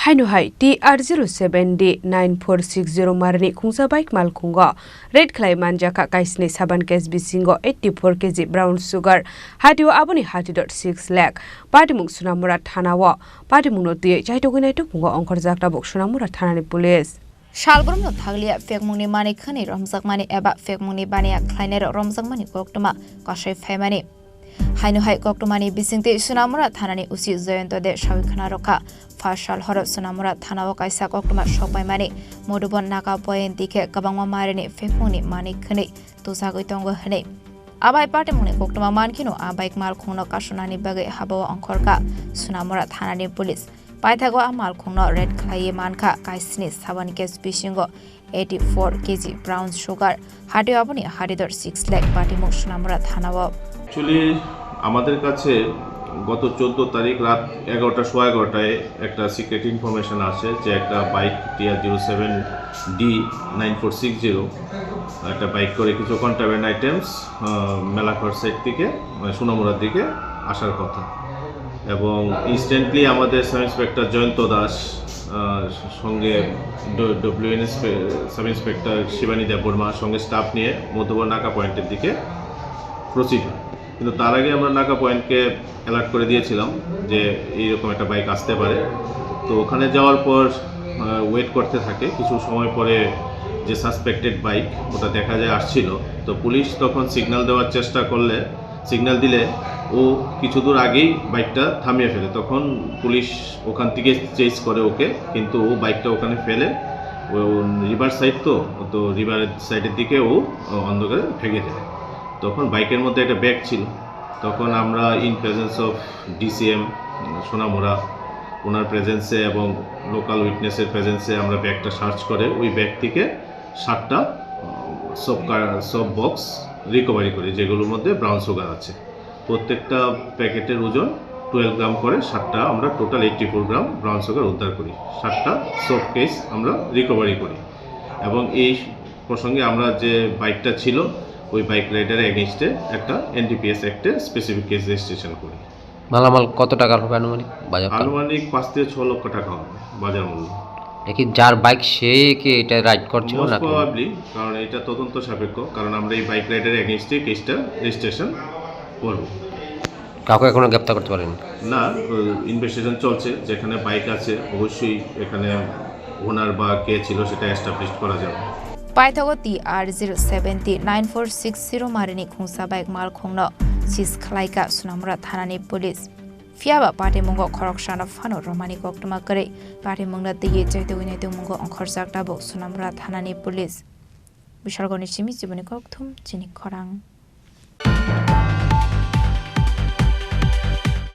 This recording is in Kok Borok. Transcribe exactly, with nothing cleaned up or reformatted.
Haino hai T R zero seven D nine four six zero marini khungsa bike malkhungo raid khlai manjakha kaisni saban case bisingo eighty four K G brown sugar, hatio aboni hati dot six lakh. Patimung Sunamura thanao patimungno twiwi chaitogwi naitok mungo ongkhorjak tabuk Sunamura thanani police. Salbrumno thaglia phekmungni manwi khwnwi romjakmani eba phekmungni baniya khlainairok romjakmani koktwma kasai phaimani. Haino hai koktwmani bisingtwi Sunamura thanani O C Jayanta De sawi khna rwkha. Phas sal horo Sunamura thanao kaisa koktwma sokpaimani, Madhuban Naga Point dikhe kwbangma marini phekmungni manwi khwnwi tujagwi tongo hwnwi. Abai patimungni koktwma mankheno a bike malkhungno kasunani bagwi habao ongkhorkha Sunamura thanani police. Paithago a malkhungno raid khlaiwi mankha kaisni saban case bisingo eighty four K G brown sugar, hatio aboni hati dot six lakh patimung Sunamura thanao. Actually, আমাদের কাছে গত চোদ্দ তারিখ রাত এগারোটা, সোয়া এগারোটায় একটা secret information আসে যে একটা bike T R zero seven D nine four six zero, একটা বাইক করে কিছু কন্ট্রাব্যান্ড আইটেমস, আহ, মেলাঘর সাইড থেকে, মানে, সোনামুড়ার দিকে আসার কথা। এবং ইনস্ট্যান্টলি আমাদের সাব ইন্সপেক্টর জয়ন্ত দাস, আহ, সঙ্গে ড-, ডব্লিউএনএস পে-, সাব ইন্সপেক্টর শিবানী দেববর্মা সঙ্গে স্টাফ নিয়ে মধ্যবর নাকা পয়েন্টের দিকে প্রসিড হয়। কিন্তু তার আগে আমরা নাকা পয়েন্টকে অ্যালার্ট করে দিয়েছিলাম যে এইরকম একটা বাইক আসতে পারে। তো ওখানে যাওয়ার পর, আহ, ওয়েট করতে থাকে। কিছু সময় পরে যে সাসপেক্টেড বাইক, ওটা দেখা যায় আসছিল। তো পুলিশ তখন সিগন্যাল দেওয়ার চেষ্টা করলে, সিগন্যাল দিলে ও কিছু দূর আগেই বাইকটা থামিয়ে ফেলে। তখন পুলিশ ওখান থেকে চেজ করে ওকে, কিন্তু ও বাইকটা ওখানে ফেলে, ও রিভার সাইড তো, তো রিভার সাইডের দিকে ও অন্ধকারে ভেগে যায়। তখন বাইকের মধ্যে একটা ব্যাগ ছিল, তখন আমরা in presence of DCM Sonamura, ওনার প্রেজেন্সে এবং লোকাল উইটনেসের প্রেজেন্সে আমরা ব্যাগটা সার্চ করে ওই ব্যাগ থেকে সাতটা, আহ, সব কা-, সব বক্স রিকভারি করি, যেগুলোর মধ্যে ব্রাউন সুগার আছে। প্রত্যেকটা প্যাকেটের ওজন টুয়েলভ গ্রাম করে, সাতটা আমরা total eighty four gram brown sugar উদ্ধার করি, সাতটা সব কেস আমরা রিকভারি করি। এবং এই প্রসঙ্গে আমরা যে বাইকটা ছিল, ওই বাইক রাইডারের এগেইনস্টে একটা এনডিপিএস অ্যাক্টে স্পেসিফিক কেস রেজিস্ট্রেশন করি। মালামাল কত টাকার হবে আনুমানিক বাজার? আনুমানিক পাঁচ থেকে ছ লক্ষ টাকা হবে বাজার মূল্য। দেখি, যার বাইক সে কি এটা রাইড করছিল মোস্ট নাকি? প্রবাবলি, কারণ এটা তদন্ত সাপেক্ষ, কারণ আমরা এই বাইক রাইডারের এগেইনস্টে কেসটা রেজিস্ট্রেশন করব। কাউকে এখনো গ্রেপ্তার করতে পারেনি? না, ইনভেস্টিগেশন চলছে। যেখানে বাইক আছে, অবশ্যই এখানে ওনার বা কে ছিল, সেটা এস্টাবলিশ করা যাবে। Paithago T R zero seven D nine four six zero marini khungsa bike malkhungno seize khlaikha Sunamura thanani police. Phiyaba patimungo khoroksano phano romani koktwma kwrwi, patimungno twiwi chaitugwi naitugmungo ongkhorjak tabuk Sunamura thanani police. Bishalgoni simi chiboni kokthum chini khorang.